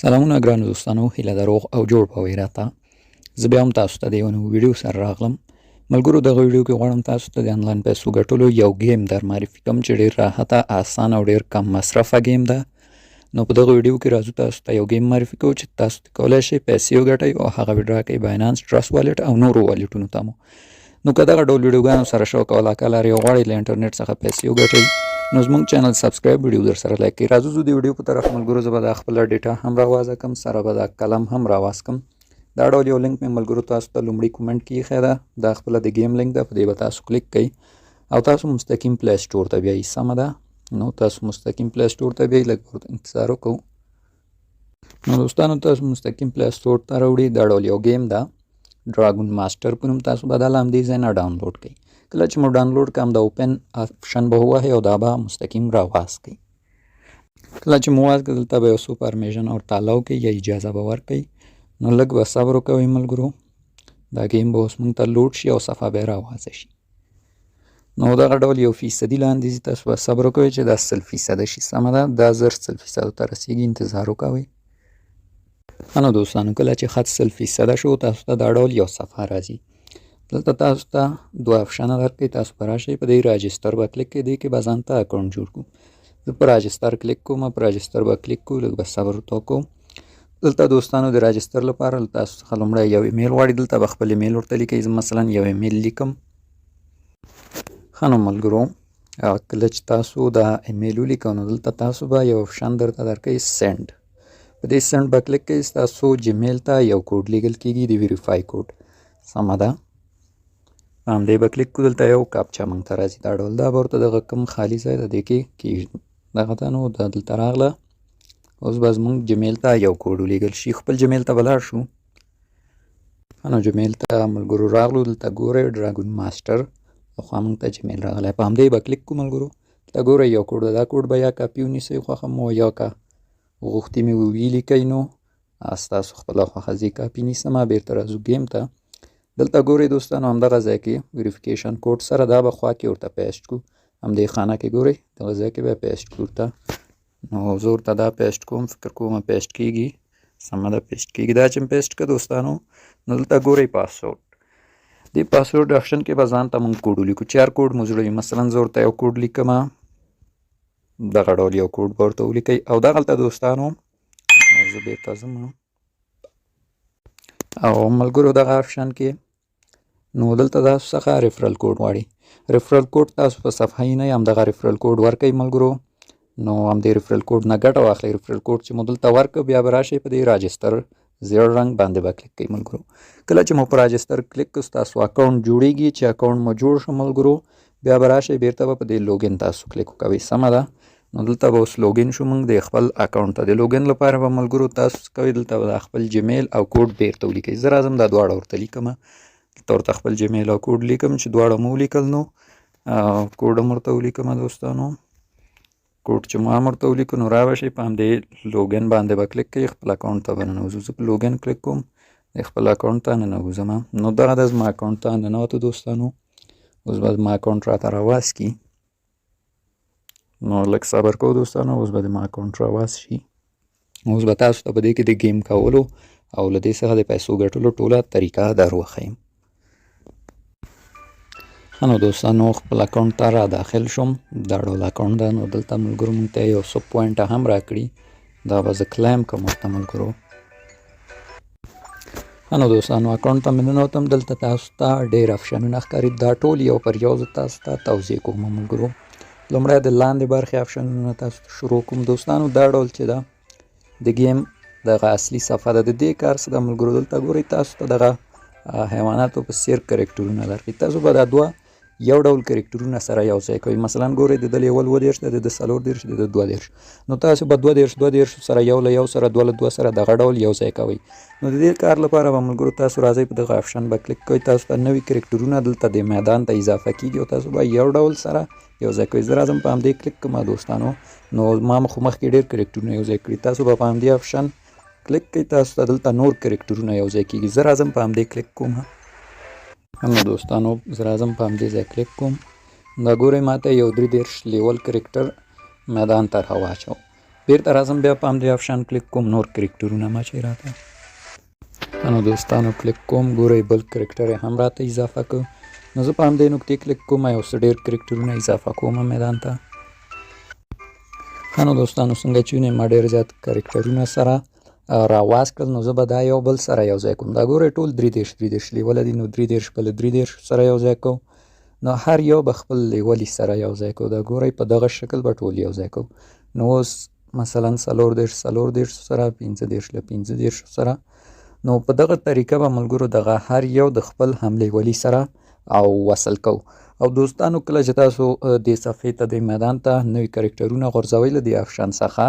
سلامونه ګرانو دوستانو، هیله ده روغ او جوړ به وئ. راته زه بیا هم تاسو ته د یو نوي ویډیو سره راغلم. ملګرو، دغه ویډیو کې غواړم تاسو ته د انلاین پیسو ګټلو یو game در معرفي کوم چې ډیر راحته، اسان او ډیر کم مصرفه game ده. نو په دغه ویډیو کې راځو تاسو ته یو game معرفي کوو چې تاسو کولای شئ پیسې وګټئ او هغه withdraw کوئ باینانس، ټرست والټ او نورو والټونو ته مو. نو که دغه ډول ویډیوګانو سره شوق او علاقه لرئ او غواړئ له انټرنیټ څخه پیسې وګټئ، نو زموږ channel subscribe، video در سره like کړئ. راځو ځو د ویډیو په طرف. ملګرو، زه به دا خپله data هم راوازه کم، سره به دا قلم هم راواز کم. دا ډول یو لینک مې ملګرو تاسو ته لومړي comment کې ایښی ده. دا خپله د game link ده، په دې به تاسو کلیک کړئ او تاسو مستقیم Play Store ته بیایي. سمه ده؟ نو تاسو مستقیم Play Store ته بیایي، لږ ورته انتظار وکړو. نو دوستانو، تاسو مستقیم Play Store ته راوړي. دا ډول یو game ده، Dragon Master په نوم. تاسو به دا له همدې ځای نه ډاونلوډ کړئ. کله چې مو ډاونلوډ کړم، د open option به ووهئ او دا به مستقیم راواز کړئ. کله چې مو واز کړ، دلته به یو څو permission ورته allow کوي یا اجازه به ورکوي. نو لږ به صبر وکوئ ملګرو، دا game به اوس مونږ ته load شي او صفحه به راوازه شي. نو دغه ډول یو فیصدي لاندې ځي، تاسو به صبر وکوئ چې دا 100 فیصده شي. سمه ده؟ دا 100 100 فیصدو ته رسېږي، انتظار وکوئ. نو دوستانو، کله چې خط 100 فیصده شو، تاسو ته دا ډول یو صفحه راځي. دلته تاسو ته دوه option ه درکوي. تاسو به راشئ، په دې register به کلیک کړئ، دې کې به ځان ته account جوړ کړو. زه په register کلیک کوم، په register به کلیک کوو، لږ به صبر ورته وکړو. دلته دوستانو، د register لپاره له تاسو څخه لومړی یو ایمیل غواړي. دلته به خپل ایمیل ورته لیکئ. زه مثلا یو ایمیل لیکم. ښه، نو ملګرو، کله چې تاسو دا ایمیل ولیکئ، نو دلته تاسو به یو option درته درکوي، send. په دې send به کلیک کړئ، ستاسو جیمیل ته یو کوډ لیږل کېږي، د verify code. سمه ده؟ په همدې به کلیک کړو. دلته یو captcha موږ ته راځي، دا ډول. دا به ورته دغه کوم خالي ځای ده، دې کې کېږدو. دغه ته نو دا دلته راغله. اوس به زموږ جیمیل ته یو کوډ ولیږل شي. خپل جیمیل ته به لاړ شو. نو جیمیل ته ملګرو راغلو. دلته ګورئ، Dragon Master لخوا موږ ته جیمیل راغلی. په همدې به کلیک کړو. ملګرو، دلته ګورئ، یو کوډ ده. دا کوډ به یا کاپي ونیسئ، خوښه مو، یا که غوښتي مې ولیکئ، نو ستاسو خپله خوښه. زه کاپي نیسم. بېرته راځو game ته. دلته ګورئ دوستانو، همدغه ځای کې verification code سره دا به خوا کې ورته paste کړو. همدې خانه کې ګورئ، دغه ځای کې به paste کړو ورته. نو زه ورته دا paste کوم، فکر کوم paste کېږي. سمه ده، paste کېږي. دا چې paste کړه دوستانو، نو دلته ګورئ پاسورډ. دې password option کې به ځان ته مونږ کوډ ولیکو چې هر کوډ مو زړه وي. مثلا زه ورته یو کوډ لیکم. دغه ډول یو کوډ به ورته ولیکئ او دغلته دوستانو زه بېرته ځم او ملګرو، دغه option کې نو دلته تاسو څخه referral code غواړي. referral code تاسو په صفحه یې نه همدغه referral code ورکوي. ملګرو، نو همدې referral code نه ګټه واخلئ. referral code چې مو دلته ورکړ، بیا به راشئ، په دې register زیړ رنګ باندې به کلیک کوئ. ملګرو، کله چې مو په register کلیک کړ، ستاسو account جوړیږي. چې account مو جوړ شو ملګرو، بیا به راشئ، بیرته به په دې login تاسو کلیک وکوئ. سمه ده؟ نو دلته به اوس login شو موږ د خپل account ته. د login لپاره به ملګرو تاسو څه کوئ؟ دلته به د خپل جیمیل او کوډ بیرته ولیکئ. زه راځم، دا دواړه ورته لیکم. دلته ورته خپل جیمیل او کوډ لیکم. چې دواړه مو ولیکل، نو کوډ هم ورته ولیکم. دوستانو، کوډ چې مو هم ورته ولیکو، نو را به شئ، په همدې login باندې به کلیک کوئ، خپل account ته به ننوځو. زه په login کلیک کوم، د خپل account ته ننوځم. نو دغه د زما account ته ننوتو دوستانو. اوس به زما account راته راواز کړي. نو لږ صبر کوو دوستانو، اوس به زما account راواز شي. اوس به تاسو ته په دې کې د game کولو او له دې څخه د پیسو ګټلو ټوله طریقه در وښیم. ښه، نو دوستانو، خپل account ته را داخل شوم. دا ډول account ده. نو دلته ملګرو مونږ ته یو څو point هم راکړي، دا به زه claim کوم ورته ملګرو. ښه، نو دوستانو، account ته مې ننوتم. دلته تاسو ته ډېر option ونه ښکاري. دا ټول یو پر یو زه تاسو ته توضیح کوم. ملګرو، لومړی د لاندې برخې option ونه تاسو ته شروع کوم. دوستانو، دا ډول چې ده، د game دغه اصلي صفحه ده. د دې کار څه ده ملګرو؟ دلته ګورئ، تاسو ته دغه حیواناتو په څیر کرکټرونه درکوي. تاسو به دا دوه یو ډول کرکټرونه سره یو ځای کوئ. مثلا ګورئ، د ده level 37 ده، د ده 34، د ده 32. نو تاسو به 32 32 سره یو له یو سره، دوه له دوه سره دغه ډول یو ځای کوئ. نو د دې کار لپاره به ملګرو تاسو راځئ، په دغه option به کلیک کوئ. تاسو ته نوي کرکټرونه دلته د میدان ته اضافه کیږي او تاسو به یو ډول سره یو ځای کوئ. زه راځم، په همدې کلیک کوم دوستانو. نو ما خو مخکې ډېر کرکټرونه یو ځای کړي. تاسو به په همدې option کلیک کوئ، تاسو ته دلته نور کرکټرونه یو ځای کیږي. زه راځم، په همدې کلیک کوم. نو دوستانو، زه راځم، په همدې ځای کلیک کوم. دا ګورئ، ماته یو 33 level character میدان ته راواچو. بیرته راځم بیا په همدې option کلیک کوم، نور کرکټرونه ما چې راته. نو دوستانو کلیک کوم، ګورئ بل کرکټر یې هم راته اضافه کړ. نو زه په همدې نقطې کلیک کوم، یو څه ډېر کرکټرونه اضافه کوم میدان ته. ښه نو دوستانو څنګه چې وینئ ما ډېر زیات کرکټرونه سره راواز کړل. نو زه به دا یو بل سره یو ځای کوم. دا ګورئ ټول 33 33 لیوله دي، نو 33 به له 33 سره یو ځای کوو. نو هر یو به خپل لیولي سره یو ځای کوو. دا ګورئ په دغه شکل به ټول یو ځای کوو. نو اوس مثلا 34 34 سره، 35 له 35 سره. نو په دغه طریقه به ملګرو دغه هر یو د خپل هم لیولي سره او وصل کوو. او دوستانو کله چې تاسو دې صفحې ته، دې میدان ته نوي کرکټرونه غورځوئ له دې option څخه،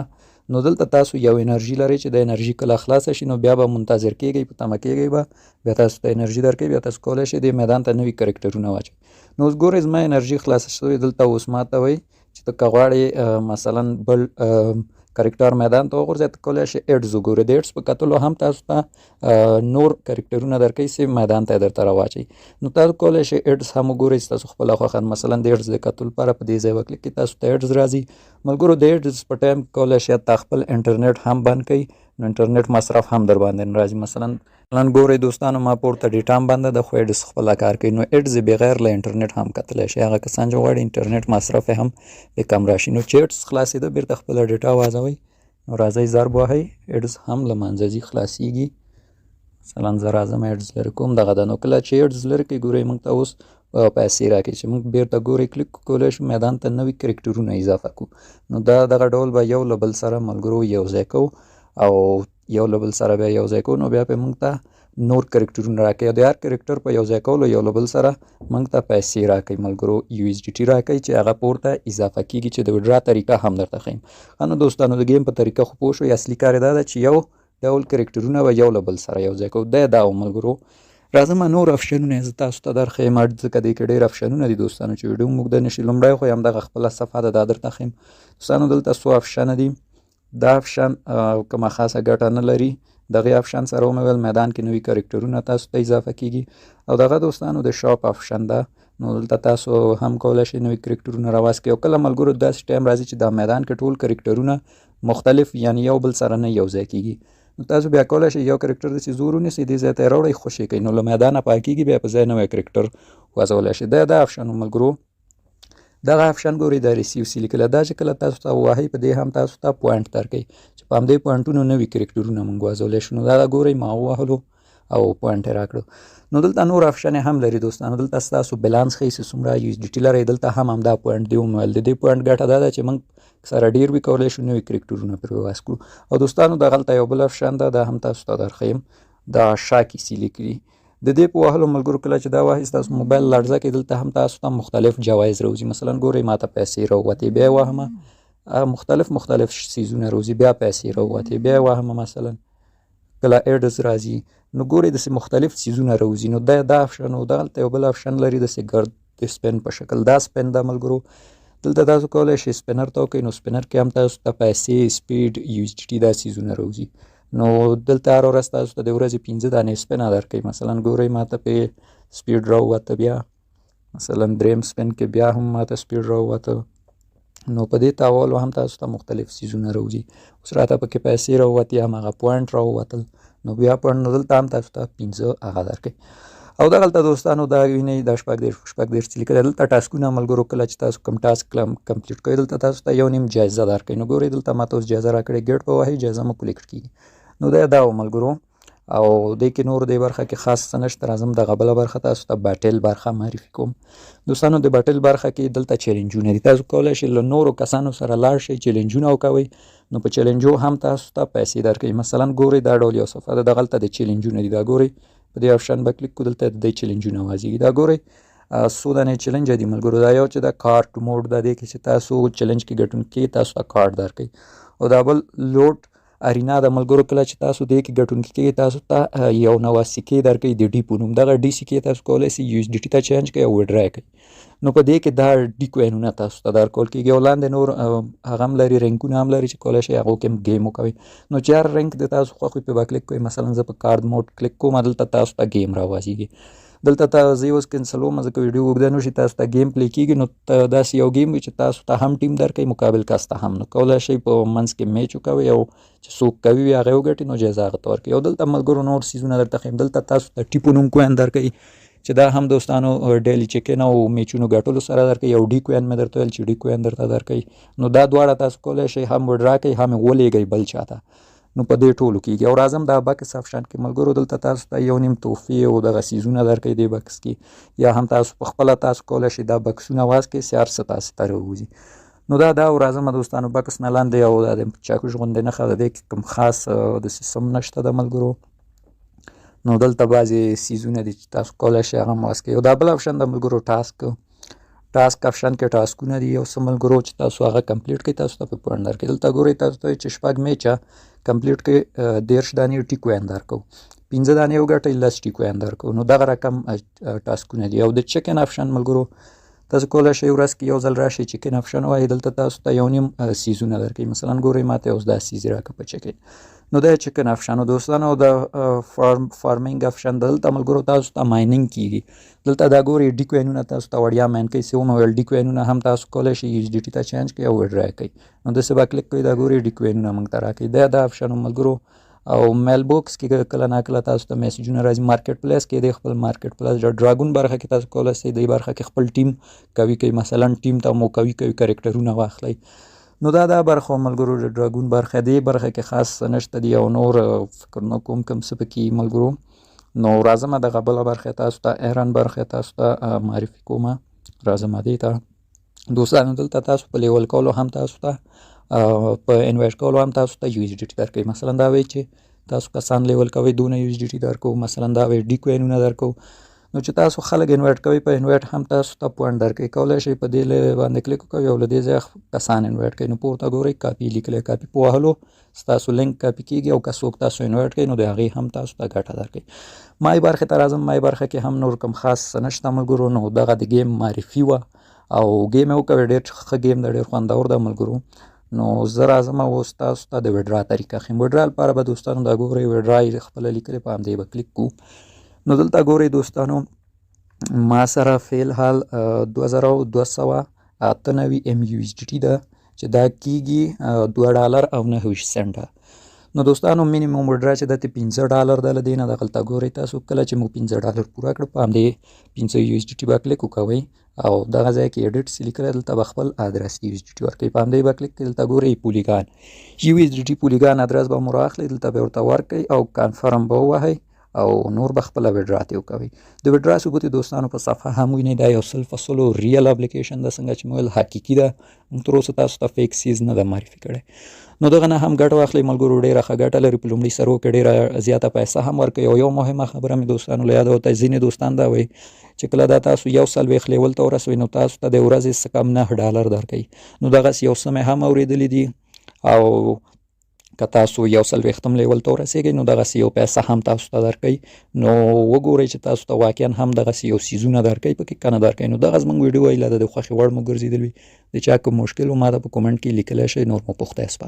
نو دلته تاسو یو انرژي لرئ چې د انرژي کله خلاصه شي نو بیا به منتظر کیږئ، په تمه کیږئ به، بیا تاسو ته انرژي درکوي، بیا تاسو کولی شئ دې میدان ته نوي کرکټرونه واچوئ. نو اوس ګورئ زما انرژي خلاصه شوې. دلته اوس ما ته وایي چې ته که غواړې مثلا بل کرکټر میدان ته وغورځوې، ته کولی شې ads وګورې. د ads په کتلو هم تاسو ته نور کرکټرونه درکوي چې میدان ته یې درته راواچوي. نو تاسو کولی شئ ads هم وګورئ ستاسو خپله خوښه. مثلا د ads د کتلو لپاره په دې ځای به کلیک کړئ، تاسو ته ads راځي. ملګرو د ads په ټایم کولی شئ حتی خپل انټرنیټ هم بند کړئ، نو انټرنیټ مصرف هم در باندې نه راځي. مثلا ګورئ دوستانو ما پورته data هم بنده ده، خو ads خپله کار کوي. نو ads یې بغیر له انټرنیټ هم کتلی شئ. هغه کسان چې غواړي انټرنیټ مصرف یې هم پرې کم راشي. نو چې ads خلاصېده بیرته خپله data وازوئ. نو راځئ ضرب وهئ، ads هم له منځه ځي، خلاصېږي. مثلا زه راځم ads لرې کوم، دغه ده. نو کله چې ads لرې کوي ګورئ موږ ته اوس پیسې راکوي چې موږ بیرته ګورئ کلیک کولی شو میدان ته نوي کرکټرونه اضافه کړو. نو دا دغه ډول به یو له بل سره ملګرو یو ځای کوو او یو له بل سره بیا یو ځای کوو. نو بیا پرې موږ ته نور کرکټرونه راکوي. د هر کرکټر په یو ځای کولو یو له بل سره موږ ته پیسې راکوي ملګرو، USDT راکوي چې هغه پورته اضافه کیږي، چې د withdraw طریقه هم درته ښیم. ښه نو دوستانو د game په طریقه خو پوه شوئ. اصلي کار یې دا ده چې یو ډول کرکټرونه به یو له بل سره یو ځای کوو. دی دا و ملګرو. راځم نور option ونه زه تاسو ته درښیم، ځکه دې کې ډېر option ونه دي دوستانو چې ویډیو مو اوږده نه شي. لومړی خو یې همدغه خپله صفحه ده، دا درته ښیم. دوستانو دلته څو option ه دي. دا option کومه خاصه ګټه نه لري. دغه option سره ومې ویل میدان کې نوي کرکټرونه تاسو ته اضافه کیږي. او دغه دوستانو د shop option ده، نو دلته تاسو هم کولی شئ نوي کرکټرونه راواز کړئ. او کله ملګرو داسې ټایم راځي چې دا میدان کې ټول کرکټرونه مختلف، یعنی یو بل سره نه یو ځای کیږي، نو تاسو بیا کولی شئ یو کرکټر داسې زور ونیسئ، دې ځای ته یې راوړئ، خوشې کړئ، نو له میدانه پاکېږي، بیا په ځای نوی کرکټر وځولی شئ. دا option و ملګرو. دغه option ګورئ دا receive سی لیکلی، دا چې کله تاسو ته ووهئ په دې هم تاسو ته point درکوي چې په همدې point ونو نوي کرکټرونه موږ وځولی شو. نو دا ګورئ ما ووهلو او point یې راکړو. نو دلته نور option هم لري دوستانو. دلته ستاسو بیلانس ښیي چې څومره USDT لرئ. دلته هم همدا point دی ومویل. د دې point ګټه دا ده چې موږ سره ډېر وي کولی شو نوي کرکټرونه پرې واس کړو. او دوستانو دغلته یو بل option ده، دا هم تاسو ته درښیم، دا شا کیسې لیکلي. د دې په وهلو ملګرو کله چې دا وهئ ستاسو موبایل لړزه کوي، دلته هم تاسو ته مختلف جوایز راوځي. مثلا ګورئ ما ته پیسې راووتې، بیا یې وهمه، مختلف مختلف څیزونه راوځي، بیا پیسې راووتې، بیا یې وهمه، مثلا کله ads راځي. نو ګورئ داسې مختلف څیزونه راوځي. نو دا option و. دغلته یو بل option لري داسې ګرد د spin په شکل، دا spin ده ملګرو. دلته تاسو کولی شئ spinner ته وکړئ، نو spinner کې هم تاسو ته پیسې، speed، USDT دا څیزونه راوځي. نو دلته هره ورځ تاسو ته د ورځې 5 دانې spin ه درکوي. مثلا ګورئ ما ته پې speed راووته، بیا مثلا دریم spin کې بیا هم ما ته speed راووته. نو په دې تاولو هم تاسو ته مختلف څیزونه راوځي. اوس راته پکې پیسې راووتې، هم هغه point راووتل، نو بیا point، نو دلته هم تاسو ته 5 هغه درکوي. او دغلته دوستانو دا وینئ دا 36 چې لیکلی، دلته task ونه ملګرو کله چې تاسو کوم task complete کوئ دلته تاسو ته یو نیم جایزه درکوي. نو ګورئ دلته ما ته اوس جایزه راکړې، get به وهئ جایزه مو collect کیږي. نو دا و ملګرو. او دې کې نور دې برخه کې خاص څه نشته. راځم دغه بله برخه تاسو ته battle برخه معرفي کوم. دوستانو د battle برخه کې دلته challenge ونه دي، تاسو کولی شئ له نورو کسانو سره لاړ شئ challenge ونه وکوئ. نو په challenge و هم تاسو ته پیسې درکوي. مثلا ګورئ دا ډول یو صفحه ده، دغلته د challenge ونه دي. دا ګورئ په دې option به کلیک کړو، دلته د دې challenge ونه وازیږي. دا ګورئ څو دانې challenge دي ملګرو. دا یو چې دا کارت موډ ده، دې کې چې تاسو challenge کې ګټونکي تاسو ته کارت درکوي. او دا بل loot arena د ملګرو کله چې تاسو دې کې ګټونکي کېږئ تاسو ته یو نوه سکې درکوي د D په نوم. دغه D سکې تاسو کولی شئ USDT ته change کړئ او withdraw کړئ. نو په دې کې دا D coin ونه تاسو ته درکول کېږي. او لاندې نور هغه هم لري، rank ونه هم لري چې کولی شئ هغو کې هم game وکوئ. نو چې هر rank د تاسو خوښ وي پرې به کلیک کوئ. مثلا زه په card mode کلیک کوم، دلته تاسو ته game راوازیږي. دلته ته زه اوس کنسلوم ځکه ویډیو اوږده نه شي. تاسو ته game play کیږي، نو داسې یو game وي چې تاسو ته هم ټیم درکوي، مقابل کس ته هم، نو کولی شئ په منځ کې match وکوئ او چې څوک قوي وي هغه وګټي، نو جایزه هغه ته ورکوي. او دلته ملګرو نور څیزونه درته ښیم. دلته تاسو ته ټیپو نوم coin درکوي چې دا هم دوستانو daily check-in او میچونو ګټلو سره درکوي. او ډي coin مې درته ویل چې ډي coin درته درکوي. نو دا دواړه تاسو کولی شئ هم withdraw کړئ، هم یې ولېږئ بل چاته، نو په دې ټولو کېږي. او راځم دا بکس option کې ملګرو، دلته تاسو ته یو نیم تحفې او دغه څیزونه درکوي دې بکس کې، یا هم تاسو په خپله تاسو کولی شئ دا بکسونه واز کړئ چې هر څه تاسو ته راووځي. نو دا او راځم دوستانو بکس نه لاندې، او دا د چاکوش غوندې نښه ده، دې کې کوم خاص د سیستم نشته د ملګرو. نو دلته بعضې څیزونه دي چې تاسو کولی شئ هغه هم واز کړئ. او دا بل option د ملګرو task option کې ټاسکونه دي یو څه ملګرو چې تاسو هغه complete کړئ، تاسو ته په point درکوي. دلته ګورئ تاسو ته چې 6 میچه complete کړئ، 30 دانې ټي coin درکوو، 5 دانې وګټئ 10 ټي coin درکوو. نو دغه رقم ټاسکونه دي. او د check-in option ملګرو تاسو کولی شئ ورځ کې یو ځل راشئ check-in option وایي، دلته تاسو ته یو نیم څیزونه درکوي. مثلا ګورئ ماته اوس دا څیز راکړه په check-in، نو دا check-in option. دوستانو د farming option دلته ملګرو تاسو ته mining کیږي. دلته دا ګورئ ډي کوینونه تاسو ته وړیا mine کوي، څه ومې ویل ډي کوینونه هم تاسو کولی شئ USDT ته change کړئ او withdraw کړئ. نو داسې به کلیک کوئ، دا ګورئ ډي کوینونه موږ ته راکوي. دا option ملګرو. او mail box کې کله ناکله تاسو ته میسجونه راځي. market place کې دی خپل market place د ډراګون برخه کې تاسو کولی شئ دې برخه کې خپل ټیم قوي کړئ، مثلا ټیم ته مو قوي قوي کرکټرونه واخلئ. نو دا برخه ملګرو د ډراګون برخه دې برخه کې خاص څه نشته دی او نور فکر نه کوم کوم څه پکې ملګرو. نو راځم دغه بله برخه تاسو ته earn برخه تاسو ته معرفي کومه. راځم دې ته دوستانو. دلته تاسو په level کولو هم تاسو ته په invite کولو هم تاسو ته USDT درکوي. مثلا دا وایي چې تاسو کسان level کوئ دونه USDT درکوو، مثلا دا وایي ډي کوینونه درکوو. نو چې تاسو خلک invite کوئ په invite هم تاسو ته point درکوي. کولی شئ په دې باندې کلیک وکړئ او له دې ځایه کسان invite کړئ. نو پورته ګورئ کاپي لیکلی، کاپي په وهلو ستاسو لینک کاپي کېږي او که څوک تاسو invite کوي نو د هغې هم تاسو ته ګټه درکوي. my برخې ته راځم. my برخه کې هم نور کوم خاص څه نشته ملګرو. نو دغه د game معرفي وه او game یې وکوئ، ډېر ښه game دی، ډېر خوندور دی ملګرو. نو زه راځم اوس تاسو ته د withdraw طریقه ښیم. withdraw لپاره به دوستانو دا ګورئ withdraw یې خپله لیکلې، په همدې به کلیک کوو. نو دلته ګورئ دوستانو ما سره فی الحال 2298 MUSDT ده چې دا کیږي $2.29 سنټه. نو دوستانو minimum withdraw چې ده ته $5 ده. له دې نه دغلته ګورئ تاسو کله چې مو $5 پوره کړ په همدې 5 USDT به کلیک وکوئ او دغه ځای کې edit څه لیکلی دلته به خپل ادرس USDT ورکوئ، په همدې به کلیک کړئ. دلته ګورئ پولیګان USDT پولیګان ادرس به مو راخلئ، دلته به ورته ورکړئ او confirm به ووهئ او نور به خپله withdraw ترې وکوئ. د withdraw ثبوت دوستانو په صفحه هم وینئ. دا یو سل په سلو real application ده، څنګه چې مې ویل حقیقي ده، موږ تر اوسه تاسو ته fake څیز نه ده معرفي کړی. نو دغه نه هم ګټه واخلئ ملګرو، ډېره ښه ګټه لري. په لومړي سرو کې ډېره زیاته پیسه هم ورکوي. او یو مهمه خبره مې دوستانو له یاده وته، ځینې دوستان دا وایي چې کله دا تاسو 41 level ته ورسوئ نو تاسو ته د ورځې څه کم $9 درکوي. نو دغسې یو څه مې هم اورېدلي دي. او که تاسو 41 level ته ورسېږئ نو دغسې یو پیسه هم تاسو ته درکوي. نو وګورئ چې تاسو ته واقعا هم دغسې یو څیزونه درکوي پکې که نه درکوي. نو دغه زموږ ویډیو هیله ده د خوښې وړ مو ګرځېدل وي. د چا کوم مشکل و ما ته په comment کې لیکلی شئ. نور مو په خدای سپارم.